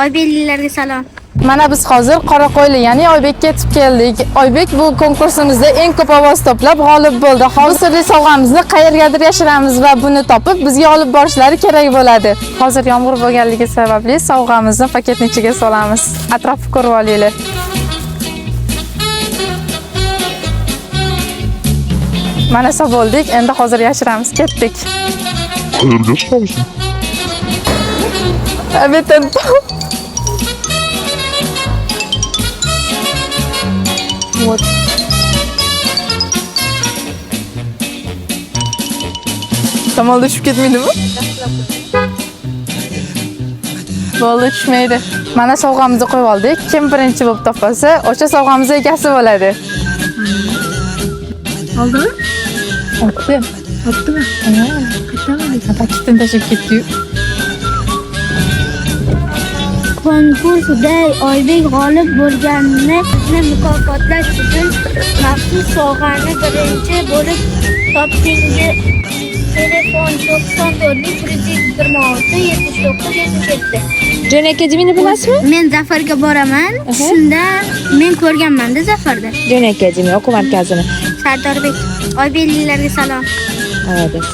Oybeklilarga salom. Mana biz hozir Qoraqo'yli, ya'ni Oybekka yetib keldik. Oybek bu konkursimizda eng ko'p ovoz to'plab g'olib bo'ldi. Hozir sirli sovg'amizni qayergadir yashiramiz va buni topib bizga olib borishlari kerak bo'ladi. Hozir yomg'ir bo'lganligi sababli sovg'amizni paketning ichiga solamiz. Atrofni ko'rib olinglar. Mana bo'ldik. Endi hozir yashiramiz. Ketdik. Qayerga yashiramiz? Albatta. Вот. Shamolda tushib ketmaydimi? Bo'ldi, tushmaydi. Mana sovg'amizni qo'yib oldik. Kim birinchi bo'lib topolsa, o'sha sovg'amizni egasi bo'ladi. Oldimi? Otdi. Otdimi? Qayerdan Paketini tashlab ketdi-yu. Konkursda Oybek g'olib bo'lganini bizni mukofotlash uchun maxsus sovg'ani birinchi bo'lib topdingiz. Telefon 94 326 79 77. Johnny Academy'ni bilasizmi? Men Zafarga boraman. Shunda men ko'rganman-da Zafarda. Johnny Academy o'quv markazini. Sardorbek, Oybeklilarga salom. Молодец.